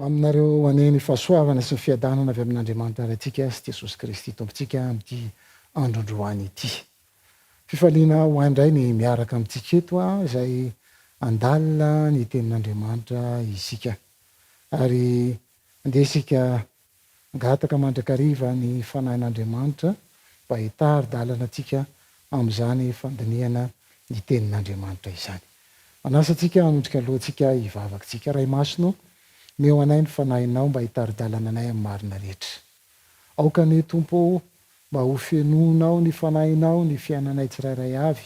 Aminareo anie ny fahasoavana sy ny fiadanana avy amin'Andriamanitra Raintsika sy Jesosy Kristy Tompontsika amin'ity andro androany ity. Fifaliana ho ahy indray ny miaraka amintsika eto izay handalina ny Tenin'Andriamanitra isika. Ary andeha isika hangataka mandrakariva ny Fanahin'Andriamanitra mba hitari-dalana antsika amin'izany fandinihana ny Tenin'Andriamanitra izany. Manasa antsika hanondrika lohantsika hivavaka isika. Ray Masina ô, omeo anay ny Fanahinao mba hitari-dalana anay amin'ny marina rehetra. Aoka anie Tompo ô mba ho fenoinao ny Fanahinao ny fiainanay tsirairay avy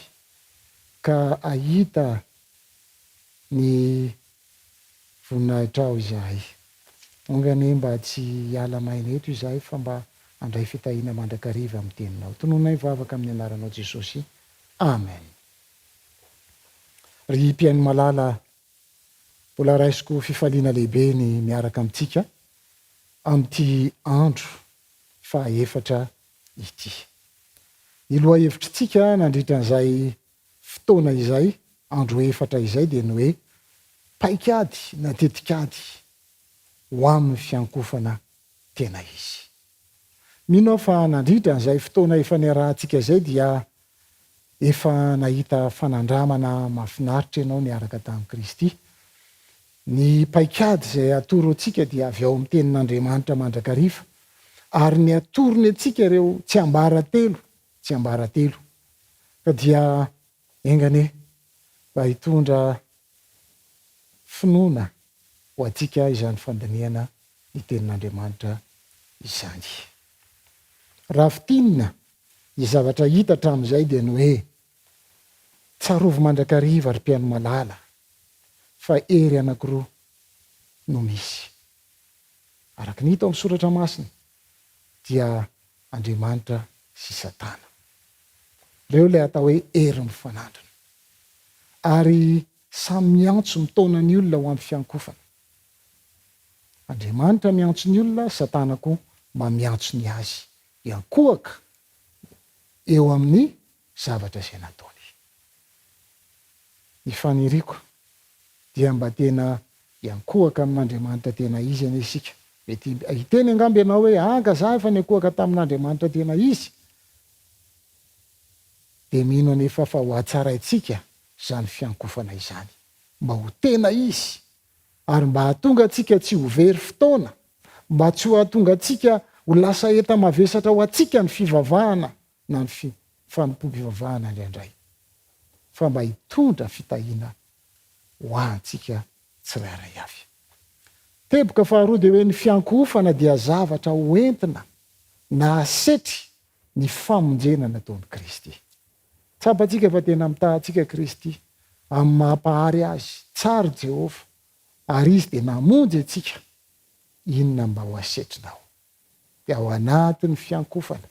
ka hahita ny voninahitrao izahay. Enga anie mba tsy hiala maina eto izahay fa mba handray fitahiana mandrakariva amin'ny Teninao. Tononay vavaka amin'ny anaranao Jesosy. Amen. Ry mpihaino malala, mbola raisiko fifaliana lehibe ny miaraka amintsika amin'ity andro fahaefatra ity. Ny lohahevitritsika nandritra an'izay fotoana izay, andro efatra izay, dia ny hoe paikady na tetikady ho amin'ny fiankofana tena izy. Mino aho fa nandritra an'izay fotoana efa niarahantsika izay dia efa nahita fanandramana mahafinaritra ianao niaraka tamin'i Kristy. Ny paikady izay atoro antsika dia avy ao amin'ny Tenin'Andriamanitra mandrakariva, ary ny atorony antsika ireo tsiambaratelo, tsiambaratelo. Ka dia enga anie mba hitondra finoana ho antsika izany fandinihana ny Tenin'Andriamanitra izany. Raha fintinina ny zavatra hita hatramin'izay dia ny hoe, tsarovy mandrakariva ry mpihaino malala fa hery anankiroa no misy. Araka ny hita ao amin'ny Soratra Masina dia Andriamanitra sy Satana. Ireo ilay atao hoe hery mifanandrina. Ary samy miantso mitaona ny olona ho amin'ny fiankofana. Andriamanitra miantso ny olona, Satana koa mba miantso ny azy hiankohoka eo amin'ny zavatra izay nataony. Ny faniriako dia mba tena hiankohoka amin'Andriamanitra tena izy anie isika. Mety hiteny angamba ianao hoe, ah, nga za efa niankohoka tamin'Andriamanitra tena izy. Dia mino anefa fa ho hatsaraintsika izany fiankofana izany mba ho tena izy ary mba hahatonga antsika tsy ho very fotoana, mba tsy ho hahatonga antsika ho lasa enta-mavesatra ho antsika ny fivavahana na ny fanompoam-pivavahana indraindray, fa mba hitondra fitahiana ho antsika tsirairay avy. Teboka faharoa dia hoe ny fiankohofana dia zavatra ho entina na asetry ny famonjena nataon'i Kristy. Tsapantsika fa tena mitaha antsika Kristy amin'ny maha Mpahary Azy. Tsara i Jehovah, ary Izy dia namonjy antsika. Inona mba ho asetrinao? Dia ao anatin'ny fiankofana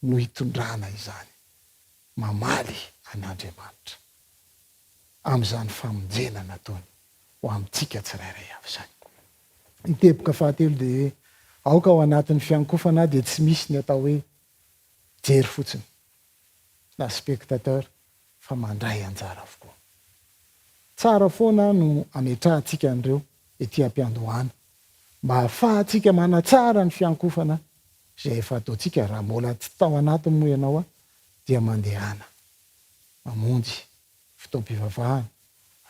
no hitondrana izany, mamaly an'Andriamanitra amin'izany famonjena nataony ho amintsika tsirairay avy izany. Ny teboka fahatelo dia hoe aoka ao anatin'ny fiankofana dia tsy misy ny atao hoe jery fotsiny na spectateur fa mandray anjara avokoa. Tsara foana no ametrahantsika an'ireo ety am-piandohana mba hahafahantsika manatsara ny fiankofana izay efa ataontsika, raha mbola tsy tao anatiny moa ianao dia mandehana mamonjy fotoam-pivavahana,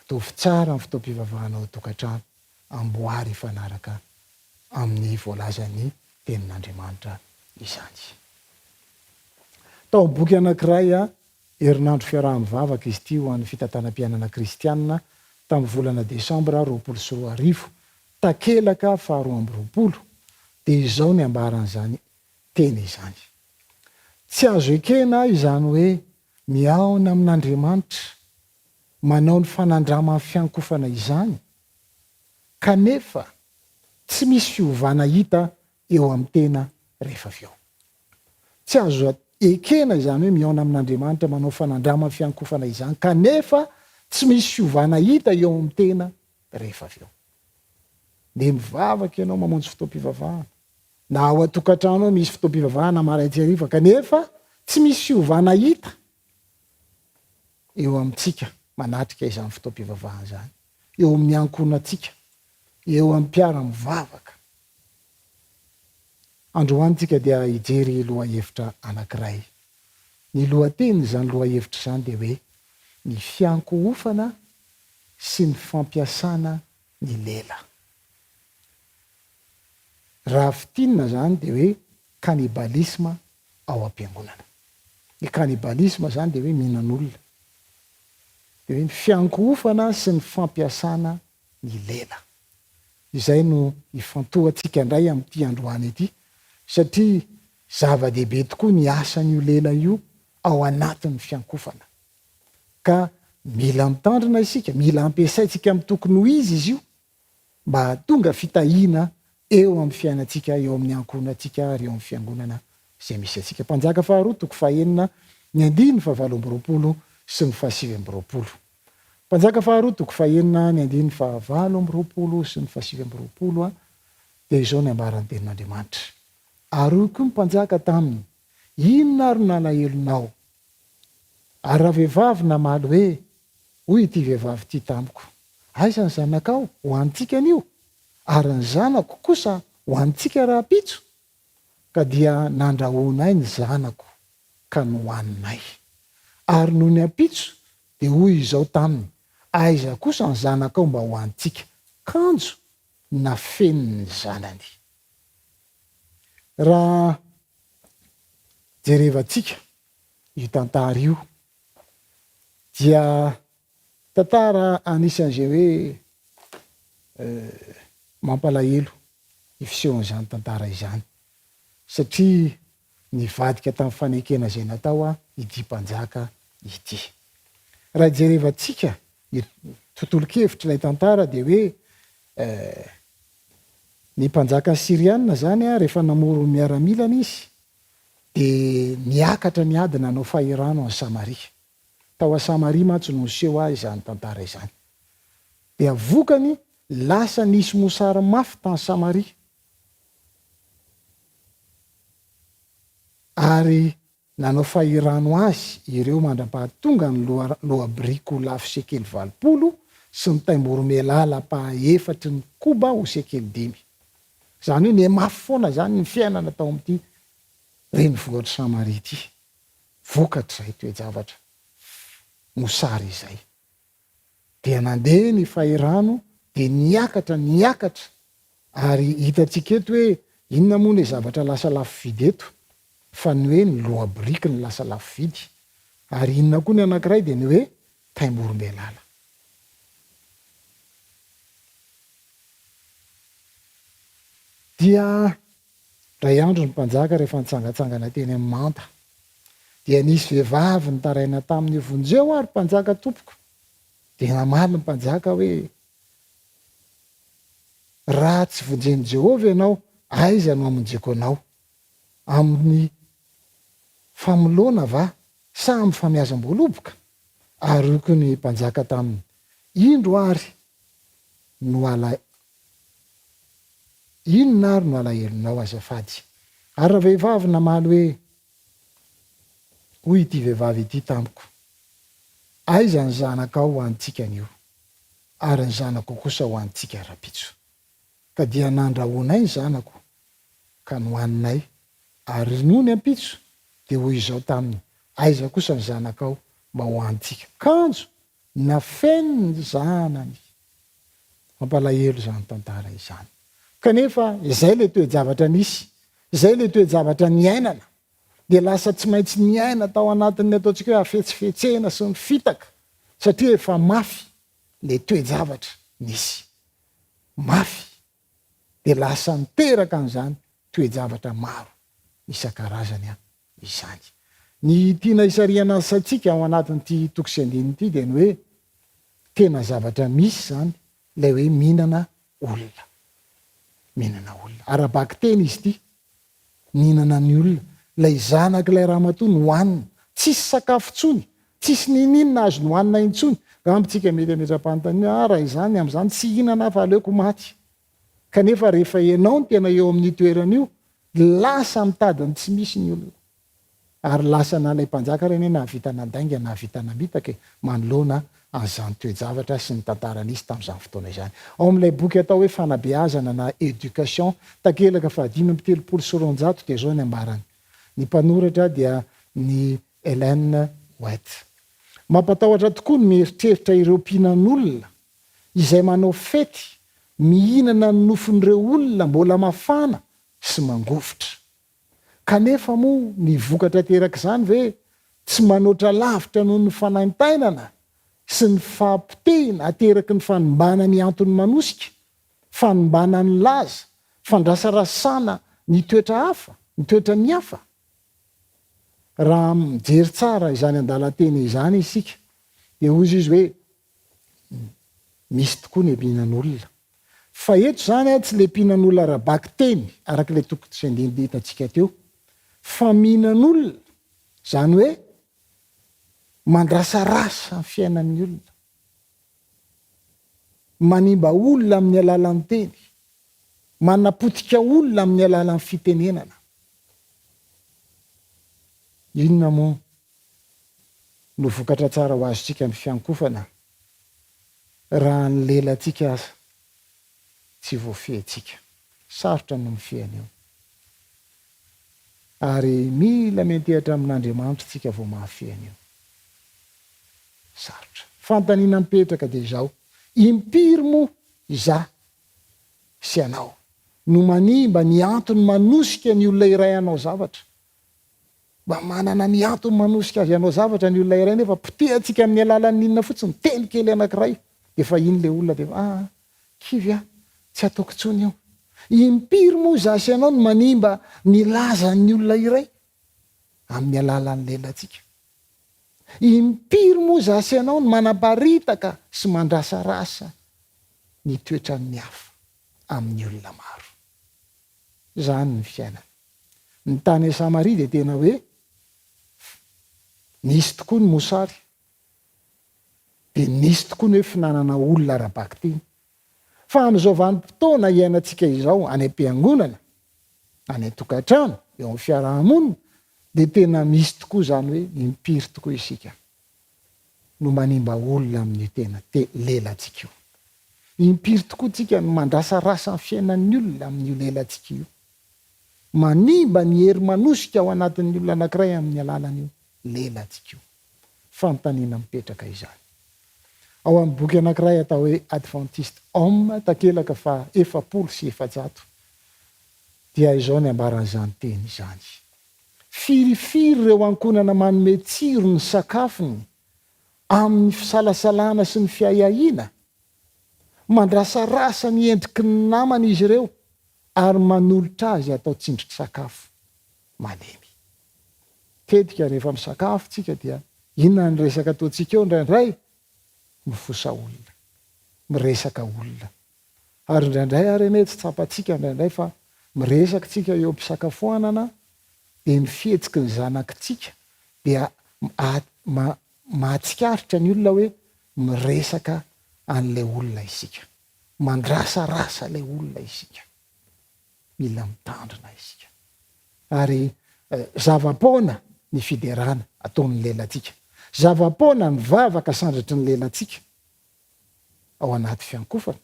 ataovy tsara ny fotoam-pivavahana ao an-tokantrano, amboary hifanaraka amin'ny voalazan'ny Tenin'Andriamanitra izany. Tao amin'ny boky anankiray, Herinandro Fiaraha-mivavaka izy ity ho an'ny Fitantanam-piainana Kristiana, tamin'ny volana Desambra 2020, takelaka faharoa amby roapolo, dia izao ny ambaran'izany teny izany, Tsy azo ekena izany hoe mihaona amin'Andriamanitra, manao ny fanandraman'ny fiankofana izany, kanefa tsy misy fiovana hita eo amin'ny tena rehefa avy eo. Tsy azo ekena izany hoe mihaona amin'Andriamanitra manao fanandraman'ny fiankofana izany, kanefa tsy misy fiovana hita eo amin'ny tena rehefa avy eo. Ndeha mivavaka ianao mamonjy fotoam-pivavahana, na ao an-tokantrano ao misy fotoam-pivavahana marain-tsy hariva, kanefa tsy misy fiovana hita eo amintsika manatrika izany fotoam-pivavahana izany, eo amin'ny ankohonantsika, eo amin'ny mpiara-mivavaka. Androany tsika dia hijery lohahevitra anankiray. Ny lohatenin'izany lohahevitra izany dia hoe ny fiankohofana sy ny fampiasana ny lela. Raha fintinina izany dia hoe cannibalisme ao am-piangonana. Ny cannibalisme izany dia hoe mihinan'olona. Dia hoe ny fiankohofana sy ny fampiasana ny lela. Izay no ifantohantsika indray amin'ity androany ity satria zava-dehibe tokoa ny asan'io lela io ao anatin'ny fiankofana. Ka mila mitandrina isika, mila ampiasaintsika amin'ny tokony ho izy izy io mba hahatonga fitahiana eo amin'ny fiainantsika, eo amin'ny ankohonantsika ary eo amin'ny fiangonana izay misy antsika. Mpanjaka faharoa toko fahenina ny andininy fahavalo amby 20 sy ny fahasivy amby 20. Mpanjaka faharoa toko fahenina ny andininy fahavalo amby 20 sy ny fahasivy amby 20 dia izao ny ambaran'ny tenin'Andriamanitra, Ary hoy koa ny mpanjaka taminy, Inona ary no nalahelonao? Ary ravehivavy namaly hoe, Hoy ity vehivavy ity tamiko, Aiza ny zanakao, hohanintsika anio? Ary ny zanako kosa hohanintsika rahampitso? Ka dia nandrahonay ny zanako, ka nohaninay. Ary nony ampitso dia hoy izao taminy, Aiza kosa ny zanakao mba hohanintsika? Kanjo nafeniny ny zanany. Raha jerevantsika io tantara io dia tantara anisan'izay hoe mampalahelo ny fisehon'izany tantara izany satria nivadika tamin'ny fanekena izay natao ity mpanjaka ity. Raha jerevantsika ny tontolon-kevitr'ilay tantara dia hoe ny mpanjaka Asyriana izany rehefa namory ny miaramilany izy dia niakatra niady nanao fahirano an'i Samaria. Tao a Samaria mantsy no niseho ahy izany tantara izany. Dia vokany lasa nisy mosary mafy tany Samaria. Ary nanao fahirano azy ireo mandra-pahatonga ny loha-biriky ho lafo sekely 80 sy ny taim-boromailala ampahaefatry ny koba ho sekely dimy. Izany hoe nihamafy foana izany ny fiainana tao amin'ity renivohitr'i Samaria ity, vokatr'izay toe-javatra mosary izay. Dia nandeha ny fahirano, dia niakatra, niakatra, ary hitantsika eto hoe inona moa ilay zavatra lasa lafo vidy eto, fa ny hoe ny loha-biriky no lasa lafo vidy. Ary inona koa ny anankiray dia ny hoe taim-boromailala. Dia indray andro ny mpanjaka rehefa nitsangantsangana teny amin'ny manda, dia nisy vehivavy nitaraina taminy, Vonjeo aho, ry mpanjaka tompoko! Dia namaly ny mpanjaka hoe, Raha tsy vonjen'i Jehovah ianao, aiza no hamonjeko anao? Amin'ny famoloana va, sa amin'ny famiazam-boaloboka? Ary hoy koa ny mpanjaka taminy, Indro àry no ala Inona ary no alahelonao, azafady? Ary ravehivavy namaly hoe, Hoy ity vehivavy ity tamiko, Aiza ny zanakao ho antsika anio, ary ny zanako kosa ho antsika rahampitso? Ka dia nandrahonay ny zanako, ka nohaninay, ary nony ampitso, dia hoy izao taminy, Aiza kosa ny zanakao mba ho antsika? Kanjo nafeniny ny zanany. Mampalahelo izany tantara izany. Kanefa izay ilay toe-javatra nisy, izay ilay toe-javatra niainana. Dia lasa tsy maintsy niaina tao anatin'ny ataontsika hoe hafetsifetsena sy ny fitaka, satria efa mafy ilay toe-javatra nisy. Mafy. Dia lasa niteraka an'izany toe-javatra maro isan-karazany izany. Ny tiana hisarihana ny saintsika ao anatin'ity toko sy andininy ity dia ny hoe tena zavatra misy izany ilay hoe mihinana olona. Mihinana olona. Ara-bakiteny izy ity. Nihinana ny olona. Ilay zanak'ilay ramatoa nohanina. Tsisy sakafo intsony. Tsisy niniana azo nohanina intsony. Angamba tsika mety hametra-panontaniana hoe, ah raha izany amin'izany tsy hihinana aho fa aleoko maty. Kanefa rehefa ianao no tena eo amin'io toerana io, lasa mitady ny tsy misy ny olona. Ary lasa na ilay mpanjaka ary anie nahavita nandainga, nahavita namitaka e, manoloana an'izany toe-javatra sy ny tantara nisy tamin'izany fotoana izany. Ao amin'ilay boky atao hoe Fanabeazana na Éducation, takelaka faha-235 dia izao ny ambarany. Ny mpanoratra dia ny Ellen White. Mampatahotra tokoa ny mieritreritra ireo mpihinan'olona izay manao fety mihinana ny nofon'ireo olona mbola mafana sy mangovitra. Kanefa moa ny vokatra aterak'izany ve tsy manoatra lavitra noho ny fanaintainana sy ny fahapotehina ateraky ny fanimbana ny antony manosika, fanimbana ny laza, fandrasarasana ny toetra hafa, ny toetran'ny hafa? Raha mijery tsara izany andalan-teny izany isika dia hozy izy hoe Misy tokoa ny mpihinan'olona. Fa eto izany tsy ilay mpihinan'olona ara-bakiteny araka ilay toko sy andininy hitantsika teo. Fa mihinan'olona, izany hoe mandrasarasa ny fiainan'ny olona. Manimba olona amin'ny alalan'ny teny. Manapotika olona amin'ny alalan'ny fitenenana. Inona moa no vokatra tsara ho azontsika amin'ny fiankofana raha ny lelantsika aza tsy voafehintsika. Sarotra ny mifehy an'io. Ary mila miantehatra amin'Andriamanitra isika vao mahafehy an'io. Sarotra. Fanontaniana mipetraka dia izao, impiry moa izaho sy ianao no manimba ny antony manosika ny olona iray hanao zavatra? Mba manana ny antony manosika azy hanao zavatra ny olona iray nefa potehantsika amin'ny alalan'ny inona fotsiny, teny kely anankiray dia efa iny ilay olona dia efa ah kivy aho, tsy ataoko intsony io. Impiry moa izaho sy ianao no manimba ny lazan'ny olona iray amin'ny alalan'ny lelantsika? Impiry moa izaho sy ianao no manaparitaka sy mandrasarasa ny toetran'ny hafa amin'ny olona maro? Izany ny fiainana. Ny tany Samaria dia tena hoe nisy tokoa ny mosary, dia nisy tokoa ny hoe fihinanana olona ara-bakiteny. Fa amin'izao vanim-potoana iainantsika izao, any am-piangonana, any an-tokantrano, eo amin'ny fiaraha-monina, dia tena misy tokoa izany hoe impiry tokoa isika no manimba olona amin'io tena lelantsika io. Impiry tokoa tsika no mandrasarasa ny fiainan'ny olona amin'io lelantsika io. Manimba ny hery manosika ao anatin'ny olona anankiray amin'ny alalan'io lelantsika io. Fanontaniana mipetraka izany. Ao amin'ny boky anankiray atao hoe Adventist Home, takelaka faha 440, dia izao ny ambaran'izany teny izany, Firifiry ireo ankohonana manome tsiro ny sakafony amin'ny fisalasalana sy ny fiahiahiana? Mandrasarasa ny endriky ny namany izy ireo ary manolotra azy atao tsindrin-tsakafo malemy. Tetika rehefa misakafo tsika dia inona ny resaka ataontsika eo indraindray? Mifosa olona. Miresaka olona. Ary indraindray ary anie tsy tsapantsika indraindray fa miresaka tsika eo am-pisakafoanana dia ny fihetsiky ny zanakitsika dia mahatsikaritra ny olona hoe miresaka an'ilay olona isika. Mandrasarasa ilay olona isika. Mila mitandrina isika. Ary zava-poana ny fiderana ataon'ny lelantsika. Zava-poana ny vavaka sandratry ny lelantsika ao anaty fiankofana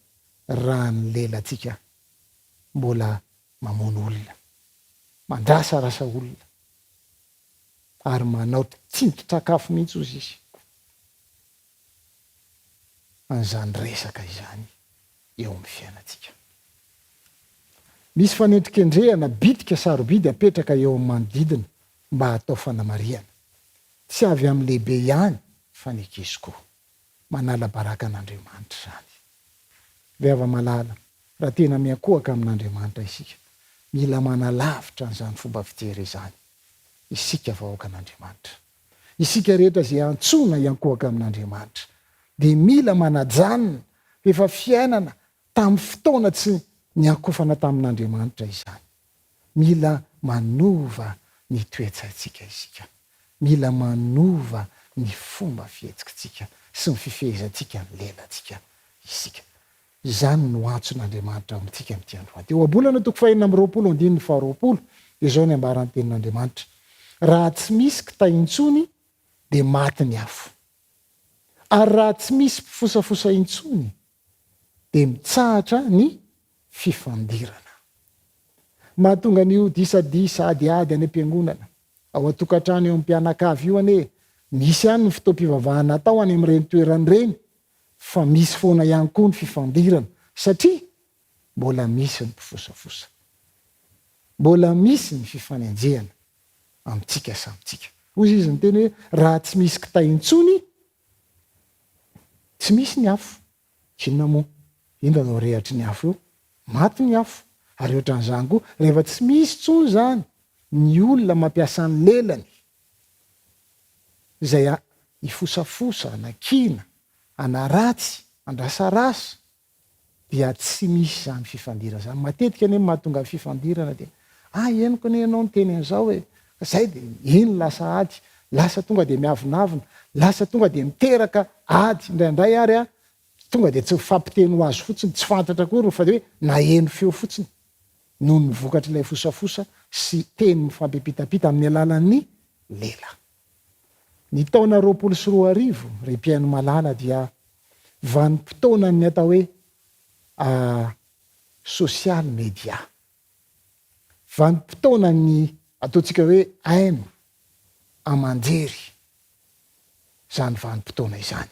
raha ny lelantsika mbola mamono olona, mandrasarasa olona ary manao tsindrin-tsakafo mihitsy hozy izy an'izany resaka izany eo amin'ny fiainantsika. Misy fanendrikendrehana bitika sarobidy apetraka eo amin'ny manodidina mba hatao fanamarihana. Tsy avy amin'ny lehibe ihany fa ny ankizy koa. Manala baraka an'Andriamanitra izany. Ry hava-malala, raha tena miankohaka amin'Andriamanitra isika, mila manalavitra an'izany fomba fijery izany isika vahoakan'Andriamanitra. Isika rehetra izay antsoina hiankohaka amin'Andriamanitra dia mila manajanona efa fiainana tamin'ny fotoana tsy niankofana tamin'Andriamanitra izany. Mila manova ny toe-tsaintsika isika. Mila manova ny fomba fihetsikitsika sy ny fifehezantsika ny lelantsika isika. Izany no antson'Andriamanitra amintsika amin'ity androany ity. Ohabolana toko fahenina amby 20 andininy faharoapolo dia izao ny ambaran'ny tenin'Andriamanitra, Raha tsy misy kitay intsony dia maty ny afo. Ary raha tsy misy mpifosafosa intsony dia mitsahatra ny fifandirana. Mahatonga an'io disadisa adiady any am-piangonana, ao an-tokantrano eo amin'ny mpianakavy io anie, misy ihany ny fotoam-pivavahana atao any amin'ireny toerana ireny fa misy foana ihany koa ny fifandirana satria mbola misy ny mpifosafosa. Mbola misy ny fifanenjehana amintsika samy tsika. Hoy izy niteny hoe raha tsy misy kitay intsony, tsy misy ny afo. Inona moa? Inona no rehatry ny afo eo? Maty ny afo. Ary ohatran'izany koa, rehefa tsy misy intsony izany ny olona mampiasa ny lelany, izay hifosafosa, hanakiana, hanaratsy, handrasarasa, dia tsy misy izany fifandirana izany. Matetika anie ny mahatonga ny fifandirana dia, ah henoko anie ianao niteny an'izao e, fa izay dia iny lasa ady, lasa tonga dia miavonavona, lasa tonga dia miteraka ady, indraindray ary an, tonga dia tsy mifampiteny ho azy fotsiny, tsy fantatra akory fa dia hoe naheno feo fotsiny noho ny vokatr'ilay fosafosa sy teny mifampiampitampita amin'ny alalan'ny lela. Ny taona 2020, ry mpihaino malala, dia vanim-potoanan'ny atao hoe social media. Vanim-potoanan'ny ataontsika hoe haino aman-jery izany vanim-potoana izany.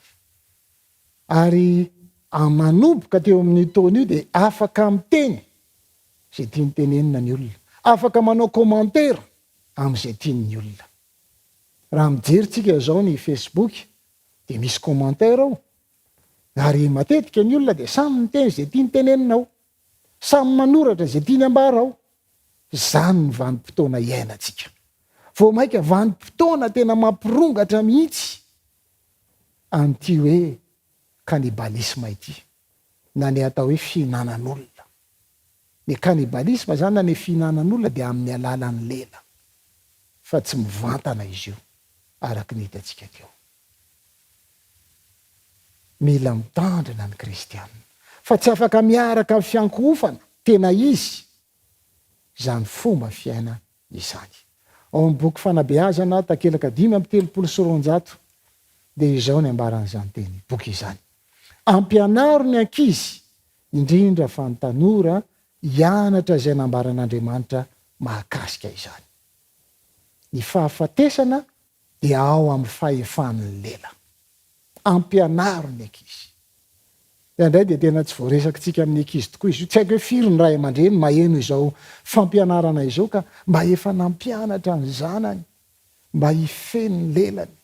Ary manomboka teo amin'io taona io dia afaka miteny izay tiany tenenina ny olona. Afaka manao commentaire amin'izay tiany ny olona. Raha mijery tsika izao ny Facebook dia misy commentaire ao ary matetika ny olona dia samy miteny izay tiany tenenina ao. Samy manoratra izay tiany ambara ao. Izany ny vanim-potoana iainantsika. Vao mainka vanim-potoana tena mampirongatra mihitsy an'ity hoe cannibalisme ity na ny atao hoe fihinanan'olona. Ny cannibalisme izany na ny fihinanan'olona dia amin'ny alalan'ny lela fa tsy mivantana izy io araka ny hitantsika teo. Mila mitandrina ny kristiana fa tsy afaka miaraka amin'ny fiankohofana tena izy izany fomba fiaina izany. Ao amin'ny boky Fanabeazana, takelaka 235, dia izao ny ambaran'izany teny boky izany, Ampianaro ny ankizy, indrindra fa ny tanora, hianatra izay nambaran'Andriamanitra mahakasika izany. Ny fahafatesana dia ao amin'ny fahefan'ny lela. Ampianaro ny ankizy. Indraindray dia tena tsy voaresakitsika amin'ny ankizy tokoa izy io. Tsy haiko hoe firy ny ray aman-dreny maheno izao fampianarana izao ka mba efa nampianatra ny zanany mba hifehy ny lelany.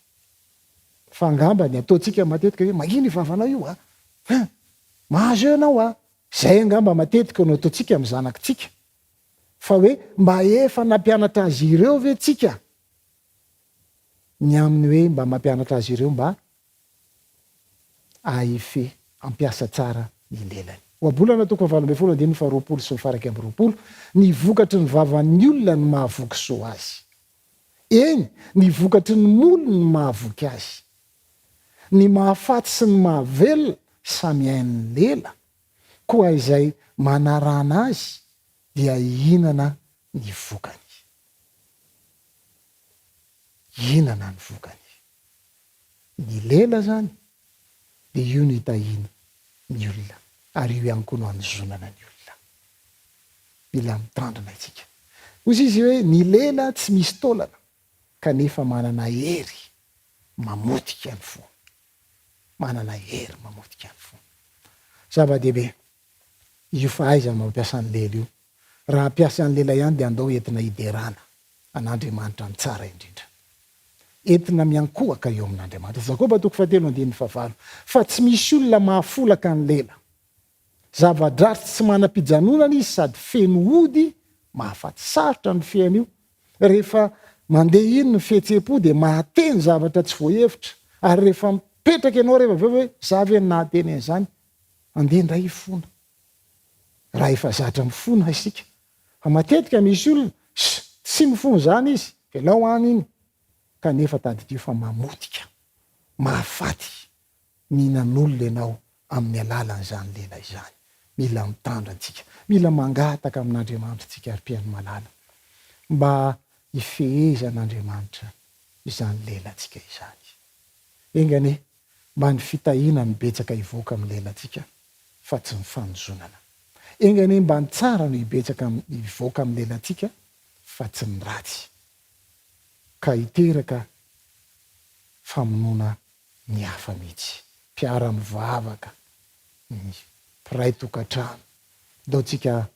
Fa angamba ny ataontsika matetika hoe mahina io vavanao io a! Hein! Mahazo eo ianao a! Izay angamba matetika no ataontsika amin'ny zanakitsika. Fa hoe mba efa nampianatra azy ireo ve tsika ny amin'ny hoe mba mampianatra azy ireo mba hahifehy, hampiasa tsara ny lelany. Ohabolana toko fahavalo ambin'ny folo andininy faharoapolo sy ny faha-iraika amby roapolo, Ny vokatry ny vavan'ny olona no mahavoky soa azy. Eny, ny vokatry ny molony no mahavoky azy. Ny mahafaty sy ny mahavelona samy hain'ny lela, koa izay manarana azy dia hihinana ny vokany. Hihinana ny vokany. Ny lela izany dia io no itahiana ny olona ary io ihany koa no anozonana ny olona. Mila mitandrina isika. Hoy izy hoe ny lela tsy misy taolana kanefa manana hery mamotika ny fo. Manana hery mamotika ny fo. Zava-dehibe io fahaizana mampiasa ny lela io. Raha hampiasa ny lela ihany dia andao entina hiderana an'Andriamanitra ny tsara indrindra. Entina miankohaka eo amin'Andriamanitra. Jakoba toko fahatelo andininy fahavalo. Fa tsy misy olona mahafolaka ny lela. Zava-dratsy tsy manam-pijanonana izy sady feno ody mahafaty. Sarotra ny mifehy an'io. Rehefa mandeha iny ny fihetseham-po dia mahateny zavatra tsy voahevitra. Ary rehefa mipetraka ianao rehefa avy eo hoe za ve no nahateny an'izany? Andeha indray hifona. Raha efa zatra mifona isika. Fa matetika misy olona, ss, tsy mifona izany izy, velao any iny. Kanefa tadidio fa mamotika, mahafaty mihinan'olona ianao amin'ny alalan'izany lela izany. Mila mitandrina isika. Mila mangataka amin'Andriamanitra isika ry mpihaino malala mba hifehezan'Andriamanitra izany lelantsika izany. Enga anie. Mba ny fitahiana no betsaka hivoaka amin'ny lelantsika fa tsy ny fanozonana. Enga anie mba ny tsara no hibetsaka hivoaka amin'ny lelantsika fa tsy ny ratsy ka hiteraka famonoana ny hafa mihitsy. Mpiara-mivavaka, ny mpiray tokantrano. Ndao tsika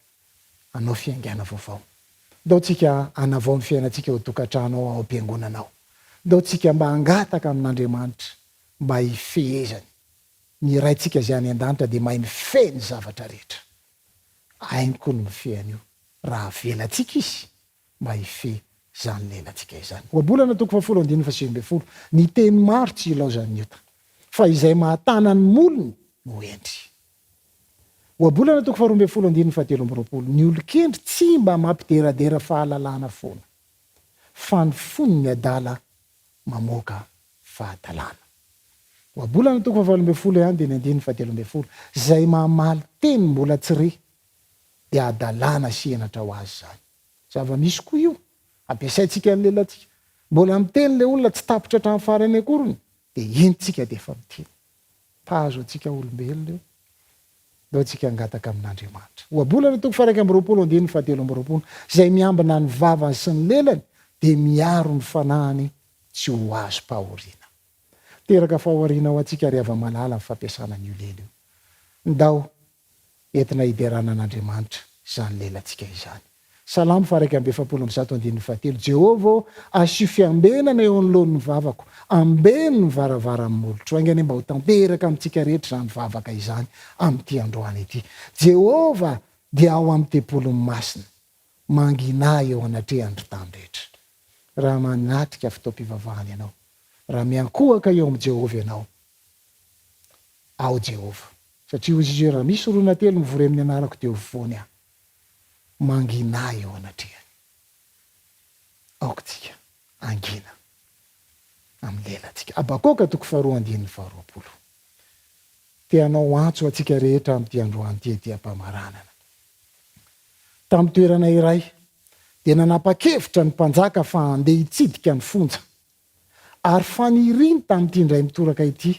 hanao fiaingàna vaovao. Ndao tsika hanavao ny fiainantsika ao an-tokantrano ao, ao am-piangonana ao. Ndao tsika mba hangataka amin'Andriamanitra mba hifehezany. Ny Raintsika izay any an-danitra dia mahay mifehy ny zavatra rehetra. Hainy koa ny mifehy an'io raha avelantsika Izy mba hifehy izany lelantsika izany. Ohabolana toko fahafolo andininy fahasivy ambin'ny folo, Ny teny maro tsy ilaozan'ny ota, fa izay mahatana ny molony no hendry. Ohabolana toko faharoa ambin'ny folo andininy fahatelo amby roapolo, Ny olon-kendry tsy mba mampideradera fahalalana foana, fa ny fon'ny adala mamoaka fahadalana. Ohabolana toko fahavalo ambin'ny folo ihany dia ny andininy fahatelo ambin'ny folo, Izay mamaly teny mbola tsy re dia hadalana sy henatra ho azy izany. Zava-misy koa io. Ampiasaintsika ny lelantsika. Mbola miteny ilay olona tsy tapitra hatramin'ny farany akoriny dia iny tsika dia efa miteny. Mpahazo antsika olombelona io. Ndao tsika hangataka amin'Andriamanitra. Ohabolana toko faha-21 andininy fahatelo amby roapolo, Izay miambina ny vavany sy ny lelany dia miaro ny fanahiny tsy ho azom-pahoriana. Teraka fahoriana ho antsika ry hava-malala ny fampiasana an'io lela io. Ndao entina hiderana an'Andriamanitra izany lelantsika izany. Salamo faha-141 andininy fahatelo, Jehovah ô, asio fiambenana eo anoloan'ny vavako, ambeno ny varavaran'ny molotro. Enga anie mba ho tanteraka amintsika rehetra izany vavaka izany amin'ity androany ity. Jehovah dia ao amin'ny tempoliny masina, manginà eo anatrehany ry tany rehetra. Raha manatrika fotoam-pivavahana ianao, raha miankohoka eo amin'i Jehovah ianao, ao Jehovah. Satria hoy Izy hoe, Raha misy roa na telo mivory amin'ny anarako dia ho foany Aho. Manginà eo anatrehany. Aoka tsika hangina amin'ny lelantsika. Habakoka toko faharoa andininy faharoapolo. Te hanao antso antsika rehetra amin'ity androany ity ety am-pamaranana. Tamin'ny toerana iray, dia nanapa-kevitra ny mpanjaka fa handeha hitsidika ny fonja. Ary faniriany tamin'ity indray mitoraka ity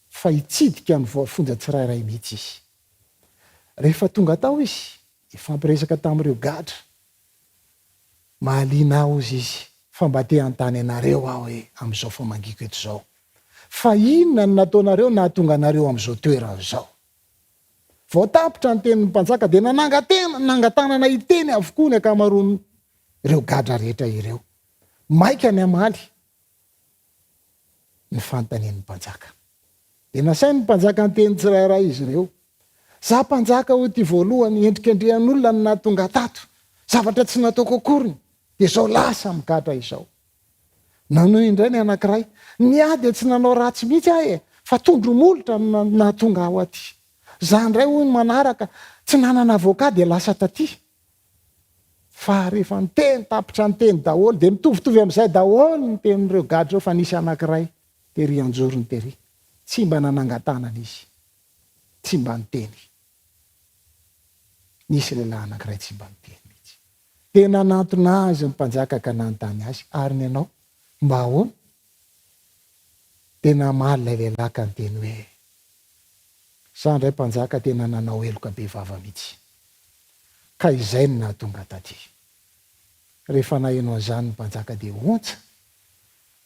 fa hitsidika ny voafonja tsirairay mihitsy izy. Rehefa tonga tao izy, nifampiresaka tamin'ireo gadra. Mahaliana ahy hozy izy fa mba te hanontany anareo aho e amin'izao famangiako eto izao. Fa inona no nataonareo nahatonga anareo amin'izao toerana izao? Vao tapitra ny tenin'ny mpanjaka dia nanangan-tena, nangan-tanana hiteny avokoa ny ankamaroan'ireo gadra rehetra ireo. Maika ny hamaly ny fanontanian'ny mpanjaka. Dia nasain'ny mpanjaka niteny tsirairay izy ireo. Za mpanjaka hoy ity voalohany, endrikendrehan'olona no nahatonga tato. Zavatra tsy nataoko akoriny, dia izao lasa migadra izao. Nanohy indray ny anankiray, Ny ahy dia tsy nanao ratsy mihitsy aho e, fa tondro molotra no nahatonga ahy ho aty. Za indray hoy ny manaraka, tsy nanana avocat dia lasa taty. Fa rehefa niteny tapitra niteny daholo dia mitovitovy amin'izay daholo ny tenin'ireo gadra ireo fa nisy anankiray tery anjorony tery, tsy mba nanangan-tanana izy, tsy mba niteny. Nisy lehilahy anankiray tsy mba niteny mihitsy. Dia nanantona azy ny mpanjaka ka nanontany azy, Ary ny anao, mba ahoana? Dia namaly ilay lehilahy ka niteny hoe, Izaho indray mpanjaka tena nanao heloka bevava mihitsy, ka izay no nahatonga taty. Rehefa naheno an'izany ny mpanjaka dia ontsa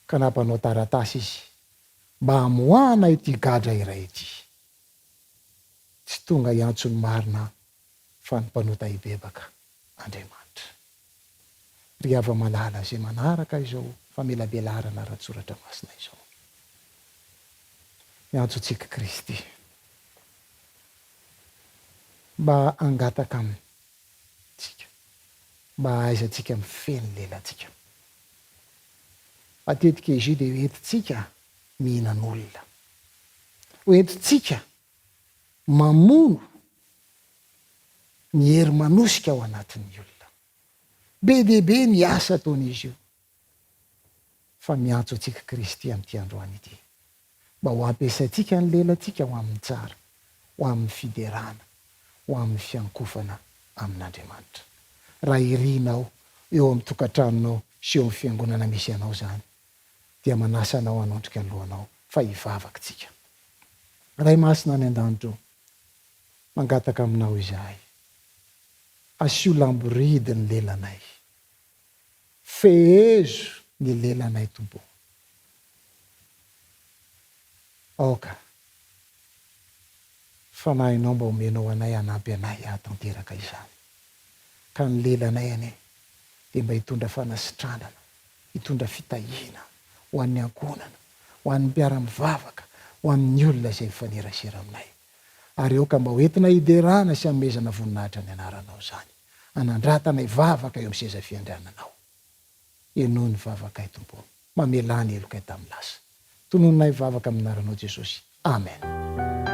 ka nampanao taratasy izy mba hamoahana ity gadra iray ity. Tsy tonga hiantso ny marina fa ny mpanota hibebaka Andriamanitra. Ry hava-malala izay manaraka izao famelabelarana ara-tsoratra masina izao, miantso antsika Kristy mba hangataka amintsika mba hahaizantsika mifehy ny lelantsika. Matetika izy io dia hoentintsika mihinan'olona, hoentintsika mamono ny hery manosika ao anatin'ny olona. Be dia be ny asa ataon'izy io. Fa miantso antsika Kristy amin'ity androany ity, mba ho ampiasaintsika ny lelantsika ho amin'ny tsara, ho amin'ny fiderana, ho amin'ny fiankofana amin'Andriamanitra. Raha irinao eo amin'ny tokantranonao sy eo amin'ny fiangonana misy anao izany, dia manasa anao hanondrika ny lohanao fa hivavaka isika. Ray Masina any an-danitra ô, mangataka Aminao izahay, asio lamboridy ny lelanay. Fehezo ny lelanay Tompo ô. Aoka Fanahinao mba omenao anay hanampy anay hahatanteraka izany. Ka ny lelanay anie dia mba hitondra fanasitranana, hitondra fitahiana ho an'ny ankohonana, ho an'ny mpiara-mivavaka, ho an'ny olona izay mifanerasera aminay. Ary aoka mba ho entina hiderana sy hanomezana voninahitra ny anaranao izany. Anandratanay vavaka eo amin'ny seza fiandriananao. Henoy ny vavakay Tompo ô. Mamelà ny helokay tamin'ny lasa. Tononinay vavaka amin'ny anaranao Jesosy. Amen.